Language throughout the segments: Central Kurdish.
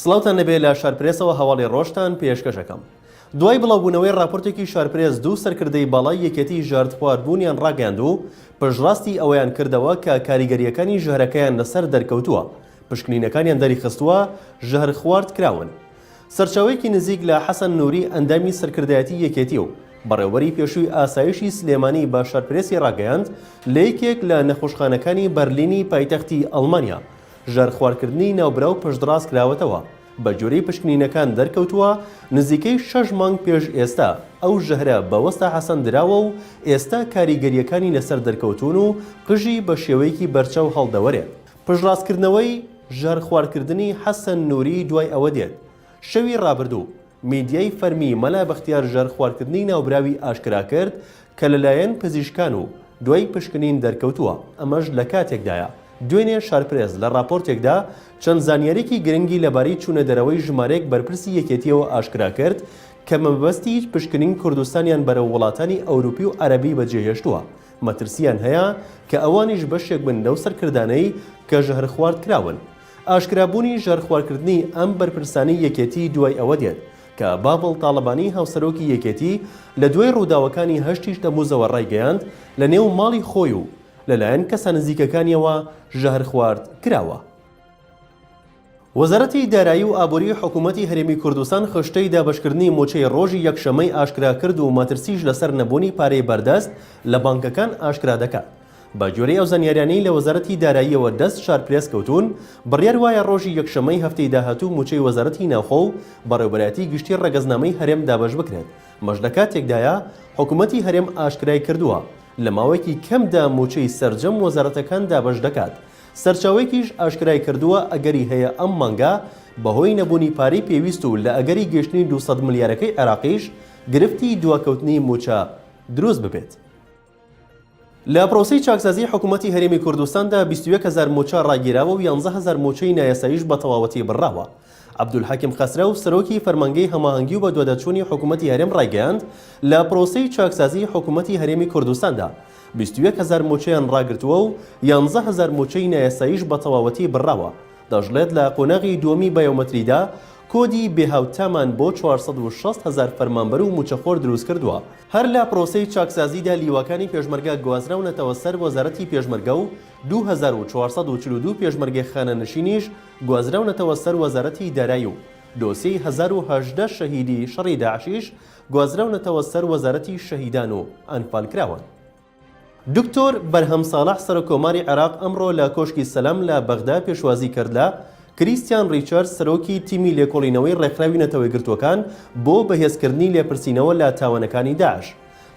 سڵاوتان لێبێ لە شارپرێسەوە هەواڵی ڕۆژتان پێشکەش ئەکەم. دوای بڵاوبوونەوەی ڕاپۆرتێکی شارپرێس دوو سەرکردەی باڵای یەکێتی ژەهرخواردبوونیان ڕاگەیاند و پشتڕاستی ئەوەیان کردەوە کە کاریگەرییەکانی ژەهرەکەیان لەسەر دەرکەوتووە، پشکنینەکانیان دەریخستووە ژەهرخوارد کراون. سەرچاوەیەکی نزیک لە حەسەن نوری ئەندامی سەرکردایەتی یەکێتی و بەڕێوەبەری پێشووی ئاسایشی سلێمانی بە شارپرێسی ڕاگەیاند، لە یەکێک لە نەخۆشخانەکانی بەرلینی پایتەختی ئەڵمانیا ژەهرخواردکردنی ناوبراو پشتڕاست کراوەتەوە، بەگوێرەی پشکنینەکان دەرکەوتووە نزیکەی شەش مانگ پێش ئێستا ئەو ژەهرە بە وەستا حەسەن دراوە و ئێستا کاریگەرییەکانی لەسەر دەرکەوتوون و قژی بە شێوەیەکی بەرچاو هەڵدەوەرێت. پشتڕاستکردنەوەی ژەهرخواردکردنی حەسەن نوری دوای ئەوە دێت، شەوی ڕابردوو میدیای فەرمی مەلا بەختیار ژەهرخواردکردنی ناوبراوی ئاشکرا کرد کە لەلایەن پزیشکان و دوای پشکنین دەرکەوتووە، ئەمەش لەکاتێکدایە دوێنێ شارپرێس لە ڕاپۆرتێکدا چەند زانیاریی گرنگی لەبارەی چوونەدەرەوەی ژمارەیەک بەرپرسی یەکێتییەوە ئاشکرا کرد کە بەمەبەستی پشکنین کوردستانیان بەرەو وڵاتانی ئەوروپی و عەرەبی بەجێهێشتووە. مەترسییان هەیە کە ئەوانیش بەشێک بن لەو سەرکردانەی کە ژەهرخوارد کراون. ئاشکرابوونی ژەهرخوارکردنی ئەم بەرپرسانەی یەکێتی دوای ئەوە دێت کە باڤڵ تاڵەبانی هاوسەرۆکی یەکێتی لە دوای ڕووداوەکانی هەشتی تەمووزەوە ڕایگەیاند لە نێو ماڵی خۆی و لەلایەن کەسە نزیکەکانیەوە ژەهرخوارد کراوە. وەزارەتی دارایی و ئابووری حکوومەتی هەرێمی کوردستان خشتەی دابەشکردنی مووچەی ڕۆژی یەکشەممەی ئاشکرا کرد و مەترسیش لەسەر نەبوونی پارەی بەردەست لە بانکەکان ئاشکرا دەکات. بە گوێرەی ئەو زانیاریانەی لە وەزارەتی داراییەوە دەست شارپرێس کەوتوون، بڕیار وایە ڕۆژی یەکشەممەی هەفتەی داهاتوو مووچەی وەزارەتی ناوخۆ و بەڕێوەبەرایەتی گشتی ڕەگەزنامەی هەرێم دابەش بکرێت، ئەمەش لە کاتێکدایە حکوومەتی هەرێم ئاشکرای کردووە، لە ماوەیەکی کەمدا مووچەی سەرجەم وەزارەتەکان دابەش دەکات. سەرچاوەیەکیش ئاشکرای کردووە، ئەگەری هەیە ئەم مانگە بەهۆی نەبوونی پارەی پێویست و لە ئەگەری گەیشتنی 200 ملیارەکەی عێراقیش گرفتی دواکەوتنی مووچە دروست ببێت. لە پرۆسەی چاکسازیی حکوومەتی هەرێمی کوردستاندا 21 هەزار مووچە ڕاگیراوە و یانزە هەزار مووچەی نایاساییش بە تەواوەتی بڕاوە. عەبدولحەکیم خەسرەو، سەرۆکی فەرمانگەی هەماهەنگی و بەدواداچوونی حکوومەتی هەرێم ڕایگەیاند، لە پرۆسەی چاکسازیی حکوومەتی هەرێمی کوردستاندا 21 هەزار مووچەیان ڕاگرتووە و 11 هەزار مووچەی نایاساییش بە تەواوەتی بڕاوە. دەشڵێت لە قۆناغی دووەمی بایۆمەتریدا کۆدی بێهاوتامان بۆ 460 هەزار فەرمانبەر و مووچەخۆر دروستکردووە. هەر لە پرۆسەی چاکسازیدا لیواکانی پێشمەرگە گوازراونەتەوە سەر وەزارەتی پێشمەرگە و 2442 پێشمەرگەی خانەنشینیش گوازراونەتەوە سەر وەزارەتی دارایی و دۆسیەی 1018 شەهیدی شەڕی داعشیش گوازراونەتەوە سەر وەزارەتی شەهیدان و ئەنفالکراوان. دکتۆر بەرهەم ساڵح سەرۆککۆماری عێراق ئەمڕۆ لە کۆشکی سەلام لە بەغدا پێشوازی کرد لە کریستیان ڕیچەرد سەرۆکی تیمی لێکۆڵینەوەی ڕێکخراوی نەتەوەیەکگرتووەکان بۆ بەهێزکردنی لێپرسینەوە لە تاوانەکانی داعش.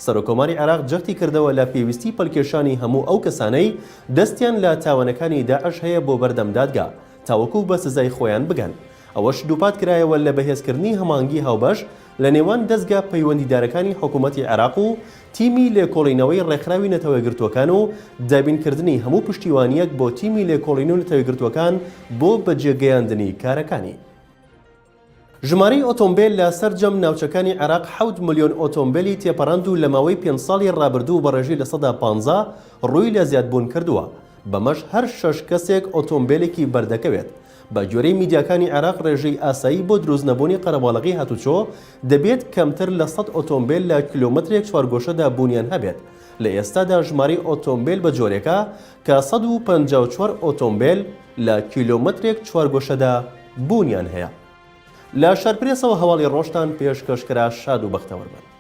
سەرۆککۆماری عێراق جەختی کردەوە لە پێویستی پەلکێشانی هەموو ئەو کەسانەی دەستیان لە تاوانەکانی داعش هەیە بۆ بەردەم دادگا تاوەکو بە سزای خۆیان بگەن. ئەوەش دووپات کرایەوە لە بەهێزکردنی هەماهەنگی هاوبەش لە نێوان دەزگا پەیوەندیدارەکانی حکوومەتی عێراق و تیمی لێکۆڵینەوەی ڕێکخراوی نەتەوەیەکگرتووەکان و دابینکردنی هەموو پشتیوانییەک بۆ تیمی لێکۆڵینەوەی نەتەوەیەکگرتووەکان بۆ بەجێگەیاندنی کارەکانی. ژمارەی ئۆتۆمبێل لە سەرجەم ناوچەکانی عێراق حەوت ملیۆن ئۆتۆمبێلی تێپەڕاند و لە ماوەی پێنج ساڵی ڕابردوو بە ڕێژەی 15% ڕووی لە زیادبوون کردووە، بەمەش هەر شەش کەسێک ئۆتۆمبێلێکی بەردەکەوێت. بە گوێرەی میدیاکانی عێراق ڕێژەی ئاسایی بۆ دروستنەبوونی قەرەباڵغی هاتوچۆ دەبێت کەمتر لە سەد ئۆتۆمبێل لە کیلۆمەترێک چوارگۆشەدا بوونیان هەبێت، لە ئێستادا ژمارەی ئۆتۆمبێل بە جۆرێکە کە 154 ئۆتۆمبێل لە کیلۆمەترێک چوارگۆشەدا بوونیان هەیە. لە شارپرێسەوە هەواڵی ڕۆژتان پێشکەش کرا شاد و بەختەوەر بن.